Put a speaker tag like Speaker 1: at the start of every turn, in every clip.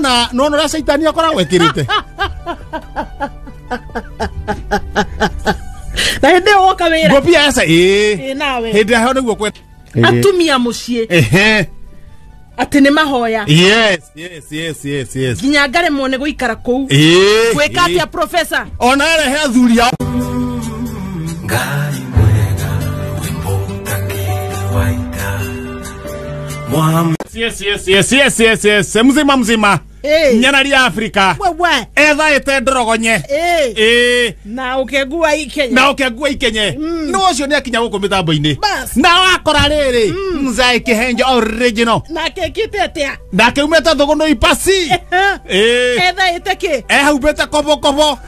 Speaker 1: Na nona ũrĩa caitani akoragwo ekĩrĩte.
Speaker 2: Na hĩndĩ ĩyo woka wĩra.
Speaker 1: Ngobia ya ĩĩ.
Speaker 2: Ĩ nawe.
Speaker 1: Hĩndĩ ya heho nĩguo kwe.
Speaker 2: Atumia mũciĩ.
Speaker 1: Ehe.
Speaker 2: Atĩ nĩ mahoya.
Speaker 1: Yes, yes, yes, yes, yes.
Speaker 2: Nginya ngaremwo nĩ gũikara kũu.
Speaker 1: Ĩĩ.
Speaker 2: Gwĩka atĩa professor?
Speaker 1: Ona arehe athuri ao.
Speaker 3: Ngai mwega wimbo utakiri waita Mwami
Speaker 1: Yes, yes, yes, yes, yes, yes. Mzima mzima.
Speaker 2: Ĩĩ.
Speaker 1: Nyarari ya Afrika.
Speaker 2: Wewe.
Speaker 1: Ethaĩte ndorogonye.
Speaker 2: Ĩĩ.
Speaker 1: Ĩĩ.
Speaker 2: Na ũkengua ikenya.
Speaker 1: Na ũkengua ikenye. Nĩ ũcio nĩ akinya gũkũ mĩtambo-inĩ.
Speaker 2: Bas.
Speaker 1: Na wakora rĩrĩ. Mzai Kĩhenjo original.
Speaker 2: Nake ekĩte atĩa?
Speaker 1: Nake umĩte thũgũnũ ipasi. Ĩĩ.
Speaker 2: Ethaĩte kĩ?
Speaker 1: Ehumbĩte kobokobo.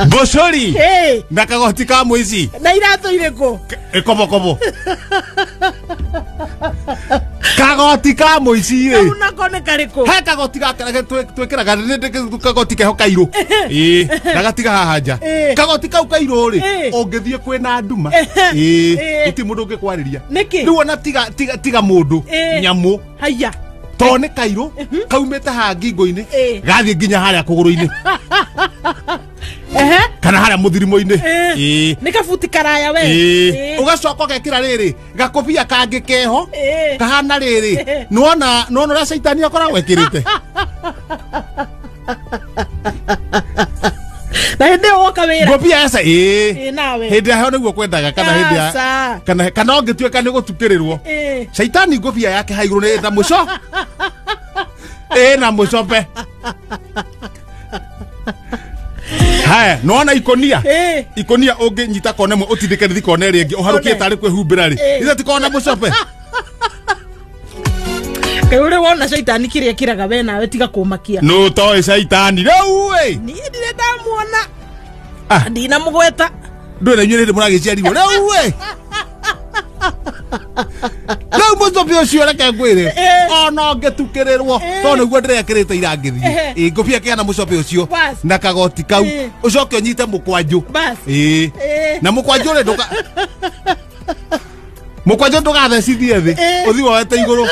Speaker 1: Mbũcũri.
Speaker 2: Ĩĩ.
Speaker 1: Na kagoti ka mũici.
Speaker 2: Na iratũ irĩkũ?
Speaker 1: Ĩkobokobo. Kagoti ka mũici rĩ.
Speaker 2: Kau nako nĩ karĩkũ?
Speaker 1: He kagoti gaka twĩkĩraga kagoti keho kairũ. Ĩĩ, ndagatiga haha nja.
Speaker 2: Ĩĩ.
Speaker 1: Kagoti kau kairũ rĩ,
Speaker 2: Ĩĩ.
Speaker 1: ũngĩthiĩ kwĩna nduma. Ĩĩ,
Speaker 2: Ĩĩ.
Speaker 1: gũtirĩ mũndũ ũngĩkwarĩria.
Speaker 2: Nĩkĩ?
Speaker 1: Rĩu ona tiga tiga tiga mũndũ,
Speaker 2: Ĩĩ.
Speaker 1: nyamũ.
Speaker 2: Haiya.
Speaker 1: Tondũ nĩ kairũ, kaumĩte haha ngingo-inĩ,
Speaker 2: Ĩĩ.
Speaker 1: gathiĩ nginya harĩa kũgũrũ-inĩ.
Speaker 2: Ehe.
Speaker 1: Kana harĩa mũthirimo-inĩ.
Speaker 2: Ĩĩ.
Speaker 1: Ĩĩ.
Speaker 2: Nĩ kabuti karaya we.
Speaker 1: Ĩĩ. Ũgacoka ũgekĩra rĩrĩ gakobia kangĩ keho
Speaker 2: Ĩĩ.
Speaker 1: kahana rĩrĩ
Speaker 2: Ĩĩ.
Speaker 1: nĩwona nĩwona ũrĩa caitani akoragwo ekĩrĩte.
Speaker 2: Na hĩndĩ ĩyo woka wĩra.
Speaker 1: Ngobia ya ĩĩ.
Speaker 2: Ĩ nawe.
Speaker 1: Hĩndĩ ya heho nĩguo kwendaga kana hĩndĩ ya
Speaker 2: Aca.
Speaker 1: kana kana ũngĩtuĩka nĩ gũtukĩrĩrwo.
Speaker 2: Ĩĩ.
Speaker 1: Caitani ngobia yake ha igũrũ nĩ ĩna mũco. Ĩna mũcobe. Haya, nĩwona ikonia.
Speaker 2: Ĩĩ.
Speaker 1: Ikonia ũngĩnyita kona ĩmwe ũtindĩke rĩthi kona ĩrĩa ĩngĩ ũharũkie
Speaker 2: One.
Speaker 1: tarĩ kwĩhumbĩra rĩ.
Speaker 2: Ĩĩ.
Speaker 1: Ithe ti kona mũcobe.
Speaker 2: Kaĩ ũrĩ wona caitani kĩrĩa ĩkĩraga we nawe tiga kũmakia.
Speaker 1: Nũ ũtoĩ caitani rĩu ĩ.
Speaker 2: Niĩ ndirĩ ndamuona.
Speaker 1: Ah.
Speaker 2: Ndinamũgweta.
Speaker 1: Ndũĩ na inyuĩ nĩ hĩndĩ mũragĩciarirwo rĩu ĩ. Rĩu mũcobe ũcio reke ngwĩre
Speaker 2: Ĩĩ.
Speaker 1: ona ũngĩtukĩrĩrwo
Speaker 2: Ĩĩ.
Speaker 1: tondũ nĩguo ndĩrekĩrĩte ira ngĩthiĩ.
Speaker 2: Ehe.
Speaker 1: Ĩ ngobia kĩana mũcobe ũcio
Speaker 2: Bas.
Speaker 1: na kagoti kau
Speaker 2: Ĩĩ.
Speaker 1: ũcoke ũnyite mũkwanjũ.
Speaker 2: Bas.
Speaker 1: Ĩĩ.
Speaker 2: Ĩĩ.
Speaker 1: Na mũkwanjũ rĩ ndũka mũkwanjũ ndũgathecithie thĩ
Speaker 2: Ĩĩ.
Speaker 1: ũthiĩ woete igũrũ.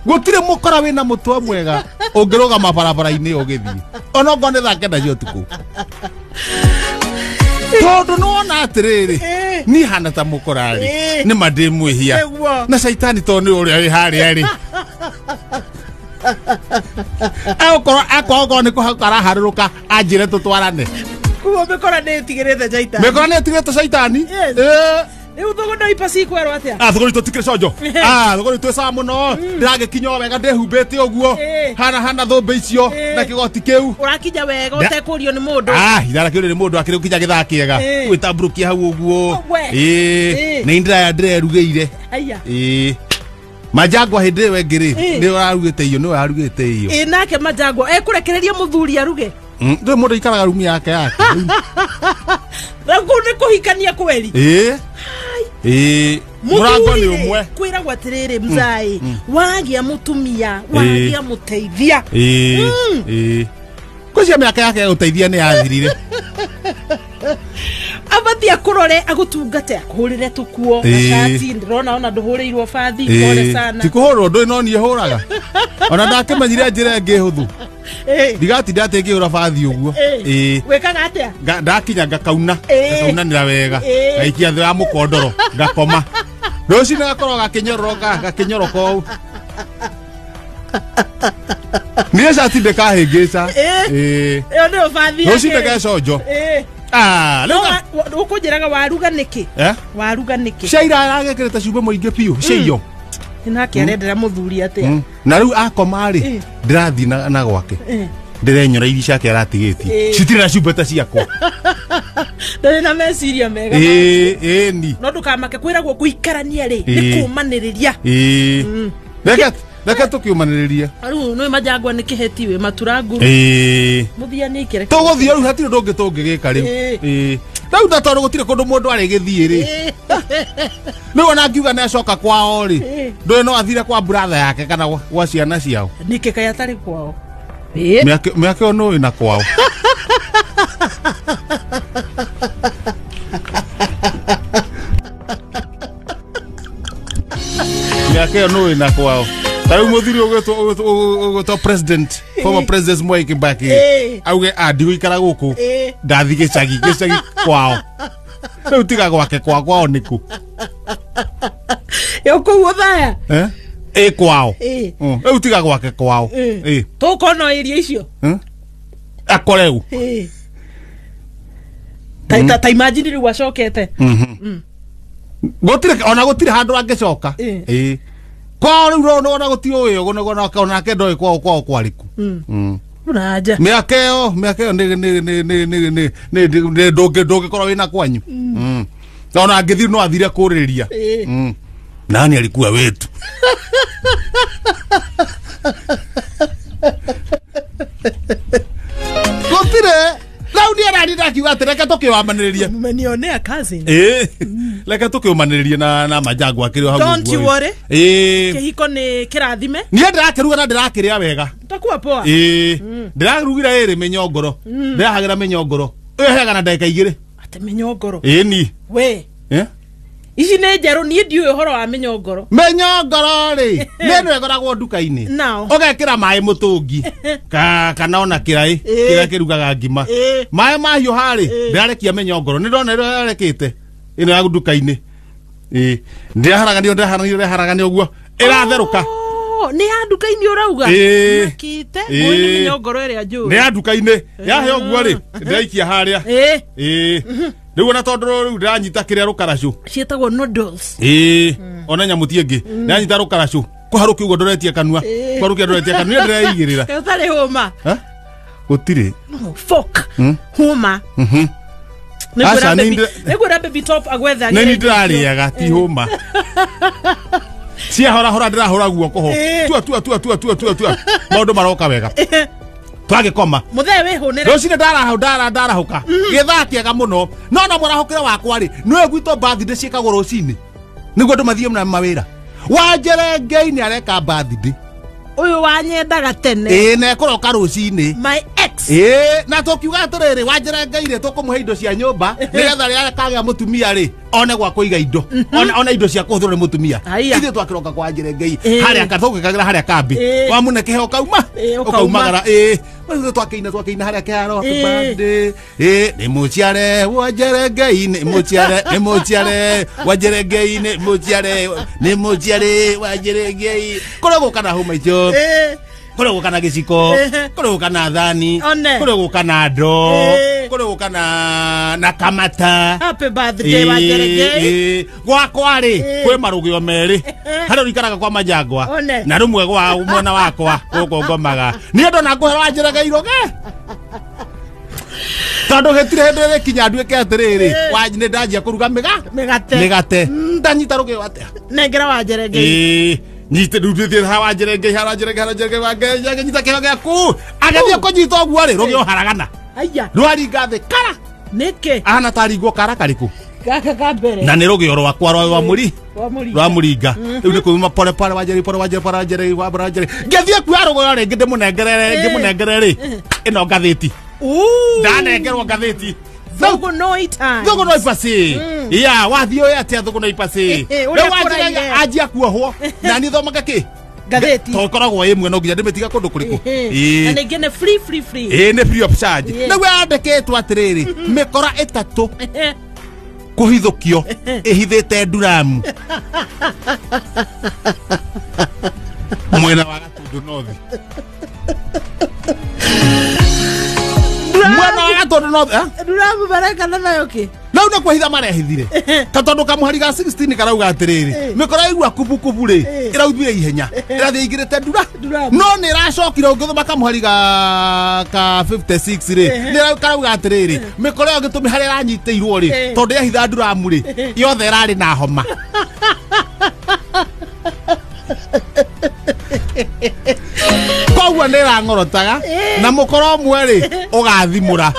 Speaker 1: Gũtirĩ mũkora wĩna mũtwe mwega ũngĩrũgama barabara-inĩ ũgĩthiĩ ona okorwo nĩ thaa kenda cia ũtukũ. Tondũ nĩwona atĩrĩrĩ
Speaker 2: Ĩĩ.
Speaker 1: niĩ hana ta mũkora rĩ
Speaker 2: Ĩĩ.
Speaker 1: nĩ ma ndĩ mwĩhia
Speaker 2: Nĩguo.
Speaker 1: na caitani tondũ nĩ ũrĩa wĩ harĩa rĩ egũkorwo akorwo nĩ kũhaka araharũrũka anjĩre tũtwarane.
Speaker 2: Koguo mĩkora nĩ ĩtigĩrĩte caitani.
Speaker 1: Mĩkora nĩ ĩtigĩrĩte caitani.
Speaker 2: Yes.
Speaker 1: Ĩĩ.
Speaker 2: Rĩu thũgũnda ipa cikwerwo atĩa?
Speaker 1: Ah, thũgũrĩ tũtikĩrĩ conjo. Ah, thũgũrĩ twĩ sawa mũno. Ndĩragĩkinya o wega ndĩhumbĩte ũguo.
Speaker 2: Ĩĩ.
Speaker 1: Hana hana thũmbĩ icio
Speaker 2: Ĩĩ.
Speaker 1: na kĩgoti kĩu.
Speaker 2: Ũrakinya wega ũtekũrio nĩ mũndũ.
Speaker 1: Ah, irarakĩũrio nĩ mũndũ akĩrĩ gũkinya gĩthaa kĩega.
Speaker 2: Ĩĩ.
Speaker 1: Gwĩtambũrũkia hau ũguo.
Speaker 2: We.
Speaker 1: Ĩĩ.
Speaker 2: Ĩĩ.
Speaker 1: Nĩ ndĩraya ndĩrerugĩire.
Speaker 2: Haiya.
Speaker 1: Ĩĩ. Majangwa hĩndĩ ĩyo ĩngĩ rĩ,
Speaker 2: Ĩĩ.
Speaker 1: nĩ ũrarugĩte irio, nĩ ũrarugĩte irio.
Speaker 2: Ĩ nake Majangwa ekũrekereria mũthuri aruge.
Speaker 1: Ndũĩ mũndũ aikaraga rumu yake yake.
Speaker 2: Na kũu nĩ kũhikania kweri.
Speaker 1: Ĩĩ. Ĩĩ. Mũrango nĩ ũmwe.
Speaker 2: Kwĩragwo atĩrĩrĩ mzai, wagĩa mũtumia, wagĩa mũteithia.
Speaker 1: Ĩĩ. Ĩĩ. Ngwĩciria mĩaka yake ya gũteithia nĩ yathirire.
Speaker 2: Abatie akũrore agũtungate akũhũrĩre tũkuo
Speaker 1: Ĩĩ.
Speaker 2: gacati ndĩrona ona ndũhũrĩirwo bathi pole sana.
Speaker 1: Ti kũhũrwo ndũĩ no niĩ hũraga. Ona ndakĩmenyire njĩra ĩngĩ hũthũ.
Speaker 2: Ĩĩ.
Speaker 1: Ndigatinda atĩ ngĩhũra bathi ũguo.
Speaker 2: Ĩĩ.
Speaker 1: Ĩĩ.
Speaker 2: Wĩkaga atĩa?
Speaker 1: Ndakinya ngakauna.
Speaker 2: Ĩĩ.
Speaker 1: Ngakaunanĩra wega.
Speaker 2: Ĩĩ.
Speaker 1: Ngaikia thĩ wa mũkondoro ngakoma. Rũcinĩ gakorwo gakĩnyororoka gakĩnyoroka ũũ. Niĩ cati ndĩkahĩngĩca.
Speaker 2: Ĩĩ.
Speaker 1: Ĩĩ.
Speaker 2: Ĩyo nĩyo bathi yake.
Speaker 1: Rũcinĩ geconjo.
Speaker 2: Ĩĩ.
Speaker 1: Ah,
Speaker 2: No
Speaker 1: rĩu
Speaker 2: ũkũnjĩraga waruga nĩkĩ?
Speaker 1: Eh?
Speaker 2: Waruga nĩkĩ?
Speaker 1: Cia ira aragĩkĩrĩte cumbĩ mũingĩ biũ. Cia irio.
Speaker 2: Nake arendera mũthuri atĩa?
Speaker 1: Na rĩu akoma rĩ,
Speaker 2: Ĩĩ.
Speaker 1: ndĩrathiĩ na gwake.
Speaker 2: Ĩĩ.
Speaker 1: Ndĩrenyora irio ciake aratigĩtie.
Speaker 2: Ĩĩ.
Speaker 1: Citirĩ na cumbĩ ta ciakwa.
Speaker 2: Ndarĩ na meciria mega.
Speaker 1: Ĩĩ, ĩĩ ni.
Speaker 2: No ndũkamake kwĩragwo gũikarania rĩ nĩ
Speaker 1: Ĩĩ.
Speaker 2: kũmanĩrĩria.
Speaker 1: Ĩĩ. Reke reke tũkĩũmanĩrĩrie.
Speaker 2: Rĩu nĩ Majangwa nĩ kĩheti wĩ matura nguru.
Speaker 1: Ĩĩ.
Speaker 2: Mũthia nĩ ikĩreke.
Speaker 1: Tũgũthiĩ rĩu hatirĩ ũndũ ũngĩ tũngĩgĩka rĩu.
Speaker 2: Ĩĩ.
Speaker 1: Ĩĩ. Rĩu na tondũ gũtirĩ kũndũ mũndũ arĩgĩthiĩ rĩ.
Speaker 2: Ĩĩ.
Speaker 1: Rĩu ona angiuga nĩ acoka kwao rĩ.
Speaker 2: Ĩĩ.
Speaker 1: Ndũĩ no athire kwa brother yake kana gwa ciana ciao.
Speaker 2: Nĩkĩ kaĩ atarĩ kwao? Ĩĩ.
Speaker 1: Mĩaka ĩyo nũĩ na kwao. Mĩaka Mĩaka ĩyo nũĩ na kwao. Ta rĩu mũthuri ũgwĩtwo president, former president Mwai Kibaki auge ndigũikara gũkũ, ndathi gĩcagi kwao. Rĩu tiga gwake kwa kwao nĩkũ?
Speaker 2: Yo kũu Othaya.
Speaker 1: Ĩ kwao. Rĩu tiga gwake kwao.
Speaker 2: Tũkona irio icio.
Speaker 1: Akoreu.
Speaker 2: Ta imagine rĩu acokete.
Speaker 1: Gũtirĩ ona gũtirĩ handũ angĩcoka. Kwao rĩu ona gũtirĩ ũĩ ũguo onake ndoĩ kwao kwao kwarĩku.
Speaker 2: Ũraja.
Speaker 1: Mĩaka ĩyo nĩ ndũngĩkorwo wĩna kwanyu. Na ona angĩthiĩ no athire kũrĩrĩria. Nani alikuwa wetu? Gũtirĩ. Rĩu niĩ arari ndakiuga atĩ reke tũkĩũmanĩrĩrie.
Speaker 2: Mmenionea cousin.
Speaker 1: Reke tũkĩũmanĩrĩrie na Majangwa akĩrĩ o hau.
Speaker 2: Don't you worry. Kĩhiko nĩ kĩrathime.
Speaker 1: Niĩ ndĩrakĩruga na ndĩrakĩrĩa wega.
Speaker 2: Utakuwa poa.
Speaker 1: Ndĩrarugire ĩrĩ mĩnyongoro. Ndĩrahagĩra mĩnyongoro. Ĩheaga na ndagĩka 2.
Speaker 2: Atĩ mĩnyongoro.
Speaker 1: Ĩni.
Speaker 2: We. Ici nĩ njerũ niĩ ndiũĩ ũhoro wa mĩnyongoro.
Speaker 1: Mĩnyongoro rĩ, nĩ ĩno ĩgũragwo nduka-inĩ. Ũgekĩra maĩ mũtũngi kana ona kĩraĩ kĩrĩa kĩrugaga ngima. Maĩ mahiũha rĩ, ndĩrarekia mĩnyongoro. Nĩ ndona ĩrĩa yarekĩte ĩno ya nduka-inĩ. Ndĩraharagania ũguo ĩratherũka.
Speaker 2: Nĩ ya nduka-inĩ ũrauga? Makĩte ngũĩ nĩ mĩnyongoro ĩrĩa njũĩ.
Speaker 1: Nĩ ya nduka-inĩ. Yahĩa ũguo rĩ, ndĩraikia harĩa. Rĩu ona tondũ rĩu ndĩranyita kĩrĩa rũkaracũ.
Speaker 2: Ciĩtagwo noodles.
Speaker 1: Ona nyamũ ti ĩngĩ. Ndĩranyita rũkaracũ. Kũharũkia ũguo ndoretie kanua. Kũharũkia ndoretie kanua. Niĩ ndĩreigĩrĩra.
Speaker 2: Ũtarĩ hũma.
Speaker 1: Gũtirĩ.
Speaker 2: No, fork. Hũma. Nĩngwĩra baby top agwetha.
Speaker 1: Nĩ ndĩrarĩaga ti hũma. Ciahorahora ndĩrahũra guoko ho. Tua tua tua tua tua tua tua. Maũndũ maroka wega. Twagĩkoma.
Speaker 2: Mũthee wĩhũnĩre.
Speaker 1: Rũcinĩ ndarahũka. Gĩthaa kĩega mũno. No na mũrahũkĩre wakwa rĩ, nĩwe gwitũ birthday ciĩkagwo rũcinĩ. Nĩguo andũ mathiĩ na mawĩra. Wanjerengei nĩ areka birthday.
Speaker 2: Ũyũ wanyendaga tene.
Speaker 1: Na ekũroka rũcinĩ.
Speaker 2: My ex.
Speaker 1: Na tũkiuga atĩrĩrĩ, Wanjerengei rĩ, tũkũmũhe indo cia nyũmba nĩgetha rĩrĩa akagĩa mũtumia rĩ, one gwa kũiga indo. One indo cia kũhũthĩrwo nĩ mũtumia. Ithuĩ twakĩroka kwa Wanjerengei harĩa tũgĩkagĩra harĩa kambĩ. Wamũne kĩheo kauma. Ũkaumagara. Rĩu twakĩina harĩa kĩharo happy birthday. Nĩ mũciare Wanjerengei, nĩ mũciare, nĩ mũciare Wanjerengei, nĩ mũciare, nĩ mũciare Wanjerengei. Kũrĩ gũka na hũma icio. Kũrĩ gũka na gĩciko, kũrĩ gũka na thani, kũrĩ gũka na ndoo, kũrĩ gũka na kamata.
Speaker 2: Happy birthday Wanjerengei.
Speaker 1: Gwakwa rĩ, kwĩ marũgĩo merĩ. Harĩa ũikaraga kwa Majangwa na rũmwe gwa mwena wakwa gũkũ ngomaga. Niĩ ndona ngũhera Wanjerengei rũge. Tondũ gĩtirĩ hĩndĩ ĩrĩkinya nduĩke atĩrĩrĩ, nĩ ndanjia kũruga mĩgate. Mĩgate. Ndanyita rũgĩo atĩa?
Speaker 2: Nengera Wanjerengei.
Speaker 1: Nyite rĩu ha Wanjerengei, ha Wanjerengei, ha Wanjerengei, nyita kĩheo gĩaku. Agĩthiĩ kũnyita ũguo rĩ, rũgĩo haragana.
Speaker 2: Aya.
Speaker 1: Rwaringa thĩ kara.
Speaker 2: Nĩkĩ?
Speaker 1: Ahana taringwo kara karĩkũ?
Speaker 2: Gaka ka mbere.
Speaker 1: Na nĩ rũgĩo rwakwa rwa mũri. Rwa mũringa. Rĩu nĩ kuma pole pole Wanjerengei, pole Wanjerengei, pole Wanjerengei, pole Wanjerengei. Ngĩthiĩ kuoya rũgĩo rĩngĩ ndĩmũnengere rĩ, ĩno ngathĩti. Ndanengerwo ngathĩti.
Speaker 2: Thũgũnoi Times.
Speaker 1: Thũgũnoi pasi. Ya, wathiĩ ũĩ atĩa Thũgũnoi pasi? Rĩu Wanjerengei anjia kuohwo na niĩ thomaga kĩ?
Speaker 2: Ngathĩti.
Speaker 1: To ĩkoragwo ĩmwe no nginya ndĩmĩtiga kũndũ kũrĩkũ.
Speaker 2: Na ningĩ nĩ free free free.
Speaker 1: Nĩ free of charge. Nĩguo yandĩkĩtwo atĩrĩrĩ, mĩkora 3 kũhithũkio ĩhithĩte nduramu. Mwena wa Gatundu North. Mwena wa Gatundu North,
Speaker 2: Nduramu marekana nayo kĩ?
Speaker 1: Rĩu nĩ kwĩhitha marehithire. Ta tondũ kamũhari ga 16 karauga atĩrĩrĩ, mĩkora ĩigua kubukubu rĩ, ĩraumire ihenya. Ĩrathiĩ ĩingĩrĩte ndura. No nĩ ĩracokire ũngĩthoma kamũhari ka 56 rĩ, nĩ karauga atĩrĩrĩ, mĩkora ĩyo gĩtũmi harĩa ĩranyitĩirwo rĩ, tondũ yahitha nduramu rĩ, yothe ĩrarĩ na homa. Koguo nĩ ĩrang'orotaga na mũkora ũmwe rĩ, ũgathimũra.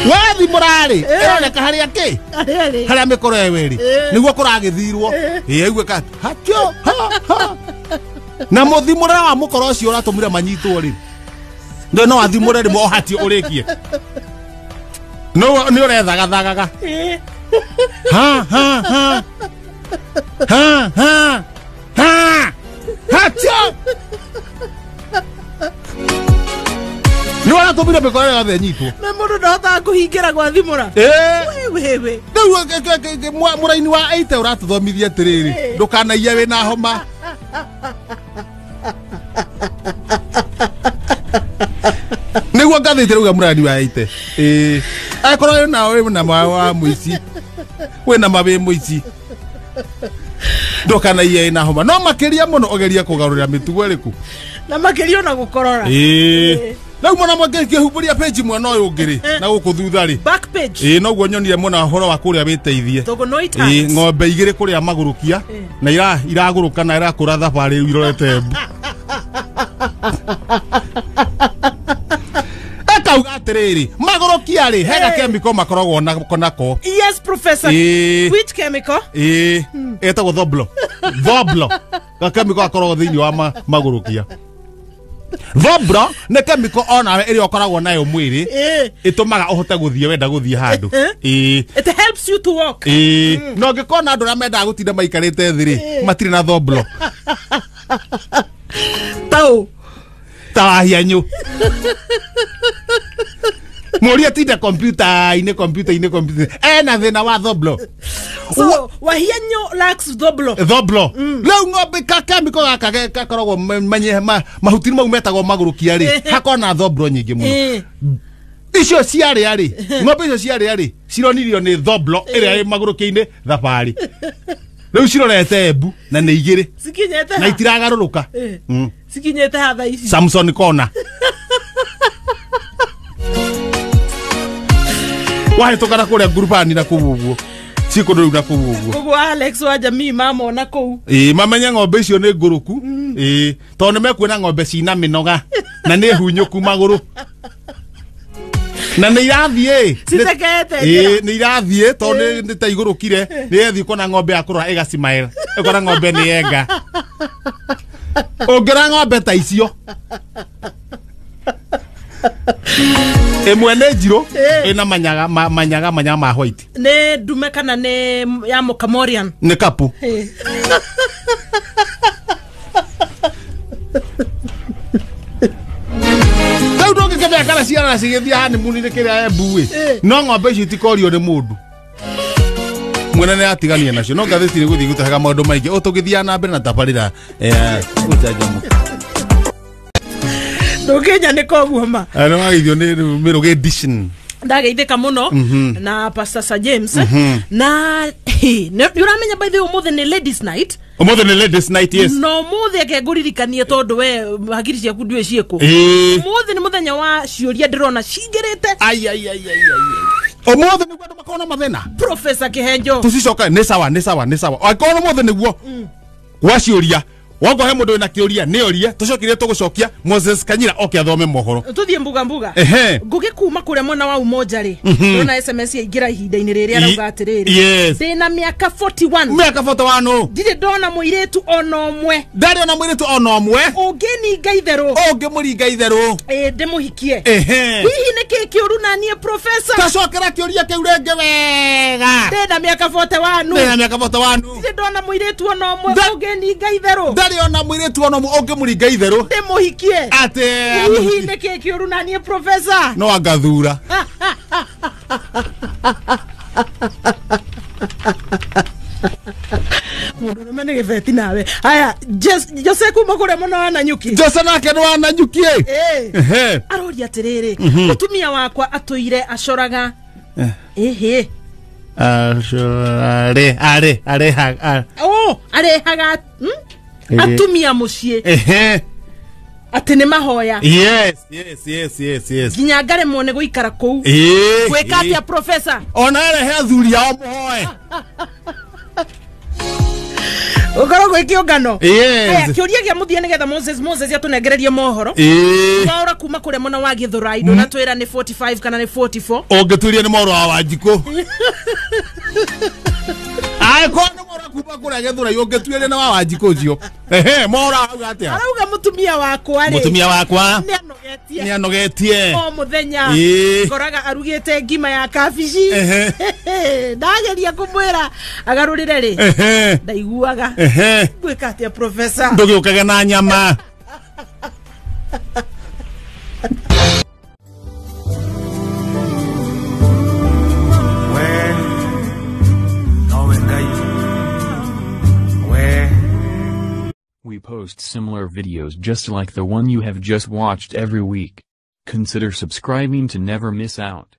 Speaker 1: Wathimũra rĩ, ĩroneka harĩa kĩ? Harĩa mĩkoro ĩyo ĩrĩ. Nĩguo kũragĩthirwo. Ĩigua ka hatio ha ha. Na mũthimũra wa mũkoro ũcio ũratũmire manyitwo rĩ. Ndo no athimũre rĩmwe ũhati ũrĩkie. No nĩ ũrethagatagaga. Ha ha ha. Ha ha. Ha. Hatio. Nĩ waratũmire mĩkora yothe nyitwo.
Speaker 2: Na mũndũ ndahotaga kũhingĩra gwathimũra. Wewe.
Speaker 1: Rĩu mũraini wa 8 ũratũthomithia atĩrĩrĩ, ndũkanaiye wĩna homa. Nĩguo ngathĩti rauga mũraini wa 8. Ĩĩ. Akorwo wĩna wĩna wa mũici. Wĩna ma wĩ mũici. Ndũkanaiye wĩna homa. No makĩria mũno ũgerie kũgarũrĩra mĩtugo ĩrĩkũ.
Speaker 2: Na makĩria ona gũkorora.
Speaker 1: Ĩĩ. Rĩu mwana mwangĩhumbũria page mwena ũyũ ũngĩ rĩ, na gũkũ thutha rĩ.
Speaker 2: Back page.
Speaker 1: Ĩĩ noguo nyonire mwena ũhoro wa kũrĩa wĩteithie. Ĩĩ ng'ombe igĩrĩ kũrĩa magũrũkia na iragũrũka na irakũra thabarĩ rĩu irorete Embu. Akauga atĩrĩrĩ, magũrũkia rĩ, he gakemiko makoragwo nako.
Speaker 2: Yes, professor. Which chemical?
Speaker 1: Ĩĩ, ĩtagwo thoblo. Thoblo. Gakemiko gakoragwo thĩinĩ wa magũrũkia. Thoblo nĩ chemical onawe ĩrĩa ũkoragwo nayo mwĩrĩ ĩtũmaga ũhote gũthiĩ wenda gũthiĩ handũ. Ĩĩ.
Speaker 2: It helps you to walk.
Speaker 1: Ĩĩ. Na ũngĩkona andũ arĩa mendaga gũtinda maikarĩte thĩ rĩ, matirĩ na thoblo.
Speaker 2: Tau.
Speaker 1: Ta wahianyũ. Mũria tinda kompiuta-inĩ kompiuta-inĩ kompiuta. Ena thĩna wa thoblo.
Speaker 2: So wahianyũ lacks thoblo.
Speaker 1: Thoblo. Rĩu ng'ombe ka chemical gaka gakoragwo mahuti mau metagwo magũrũkia rĩ, hakona thoblo nyingĩ mũno. Icio ciarĩa rĩ, ng'ombe icio ciarĩa rĩ, cironirio nĩ thoblo ĩrĩa ĩ magũrũkia-inĩ thabarĩ. Rĩu cirorete Embu na nĩ igĩrĩ.
Speaker 2: Cikinyĩte
Speaker 1: na itiragarũrũka.
Speaker 2: Cikinyĩte ha thaa ici.
Speaker 1: Samson Kona. Wahĩtũka na kũrĩa ngurubani na kũu ũguo. Cikũndũ rĩu na kũu ũguo.
Speaker 2: Koguo Alex wa jamii mamona kũu.
Speaker 1: Ĩĩ mamenye ng'ombe icio nĩ ngũrũku. Ĩĩ tondũ nĩ mekuona ng'ombe cina mĩnoga na nĩ hunyũku magũrũ. Na nĩ irathiĩ.
Speaker 2: Citekete njĩra.
Speaker 1: Ĩĩ nĩ irathiĩ tondũ nĩ ta igũrũkire. Nĩ yathiĩ kuona ng'ombe ya kũrora ĩgacimaĩra. Ĩkora ng'ombe nĩ yenga. Ũngĩra ng'ombe ta icio. Ĩmwe nĩ njirũ ĩna manyaga manyaga manyaga ma white.
Speaker 2: Nĩ ndume kana nĩ ya Mũkamorian?
Speaker 1: Nĩ kapu. Rĩu ndũngĩkĩmenya kana ciana cigĩthiĩ honeymoon-inĩ kĩrĩa Embu ĩ. No ng'ombe icio itikorio nĩ mũndũ. Mwene nĩ atigania nacio. No ngathĩti nĩ gũthiĩ gũtũhega maũndũ maingĩ. Ũtũgĩthiaga na mbere na tabarĩra ya ũcanjamũku.
Speaker 2: Ndũngĩnya nĩ koguo ma.
Speaker 1: Nĩ wageithio nĩ Mĩrũgĩ edition.
Speaker 2: Ndageithĩka mũno na Pastor Sir James. Na nĩ ũramenya by the way ũmũthĩ nĩ ladies night.
Speaker 1: Ũmũthĩ nĩ ladies night, yes.
Speaker 2: No ũmũthĩ eke ngũririkanie tondũ we hakiri ciaku ndiũĩ ciĩkũ. Ũmũthĩ nĩ mũthenya wa ciũria ndĩrona cingĩrĩte.
Speaker 1: Ai ai ai ai ai. Ũmũthĩ nĩguo andũ makoragwo na mathĩna.
Speaker 2: Professor Kĩhenjo.
Speaker 1: Tũcicoke nĩ sawa nĩ sawa nĩ sawa. Angĩkorwo ũmũthĩ nĩguo wa ciũria. Wongo he mũndũ wĩna kĩũria nĩ orie tũcokirie tũgũcokia Moses Kanyira oke athome mohoro.
Speaker 2: Tũthiĩ mbuga mbuga.
Speaker 1: Ehe.
Speaker 2: Ngũgĩ kuma kũrĩa mwena wa Umoja rĩ. Ndona SMS yaingĩra ihinda-inĩ rĩrĩa arauga atĩrĩrĩ.
Speaker 1: Yes.
Speaker 2: Ndĩna mĩaka 41.
Speaker 1: Mĩaka 41.
Speaker 2: Ndirĩ ndona mũirĩtu ona ũmwe.
Speaker 1: Ndarĩ ona mũirĩtu ona ũmwe.
Speaker 2: Ũngĩninga itherũ.
Speaker 1: Ũngĩmũringa itherũ.
Speaker 2: Ĩĩ ndĩmũhikie.
Speaker 1: Ehe.
Speaker 2: Hihi nĩ kĩĩ kĩũru na niĩ professor?
Speaker 1: Tacokera kĩũria kĩu rĩngĩ wega.
Speaker 2: Ndĩna mĩaka 41.
Speaker 1: Ndĩna mĩaka 41.
Speaker 2: Ndirĩ ndona mũirĩtu ona ũmwe ũngĩninga itherũ.
Speaker 1: Ndarĩ ona mũirĩtu ona ũmwe ũngĩmũringa itherũ.
Speaker 2: Ndĩmũhikie.
Speaker 1: Atĩ
Speaker 2: hihi nĩ kĩĩ kĩũru na niĩ professor?
Speaker 1: No angathura.
Speaker 2: Mũndũrũme nĩ gĩbeti nawe. Aya, Jose kuma kũrĩa mũno wa Nanyuki.
Speaker 1: Jose nake nĩ wa Nanyuki ĩ.
Speaker 2: Ehe. Aroria atĩrĩrĩ, mũtumia wakwa atũire acoraga. Ĩhĩ.
Speaker 1: Are are are.
Speaker 2: Oh, arehaga atumia mũciĩ.
Speaker 1: Ehe.
Speaker 2: Atĩ nĩ mahoya.
Speaker 1: Yes, yes, yes, yes, yes.
Speaker 2: Nginya ngaremwo nĩ gũikara kũu. Gwĩka atĩa professor?
Speaker 1: Ona arehe athuri ao mũhoe.
Speaker 2: Ũkorwo gwĩ kĩũngano.
Speaker 1: Yes.
Speaker 2: Kĩũria gĩa mũthia nĩgetha Moses atũnengererie mohoro. Waora kuma kũrĩa mwena wa Gĩthũrai ndũnatwĩra nĩ 45 kana nĩ 44.
Speaker 1: Ũngĩtuĩria nĩ mohoro wa Wanjikũ. Angĩkorwo nĩ mora kuma kũrĩa Gĩthũrai ũngĩtuĩria na wa Wanjikũ ũcio. Ehe, mora auga atĩa?
Speaker 2: Arauga mutumia wakwa rĩ,
Speaker 1: Mũtumia wakwa
Speaker 2: nĩ anogetie
Speaker 1: nĩ anogetie.
Speaker 2: O muthenya
Speaker 1: Ĩĩ.
Speaker 2: ngoraga arugĩte ngima ya kabici.
Speaker 1: Ehe.
Speaker 2: Ndageria kũmwĩra agarũrĩre rĩ,
Speaker 1: Ehe.
Speaker 2: ndaiguaga.
Speaker 1: Ehe.
Speaker 2: Ngwĩka atĩa, professor?
Speaker 1: Ndũgĩũkage na nyama.
Speaker 3: We nowe Ngai we.
Speaker 4: We post similar videos just like the one you have just watched every week. Consider subscribing to never miss out.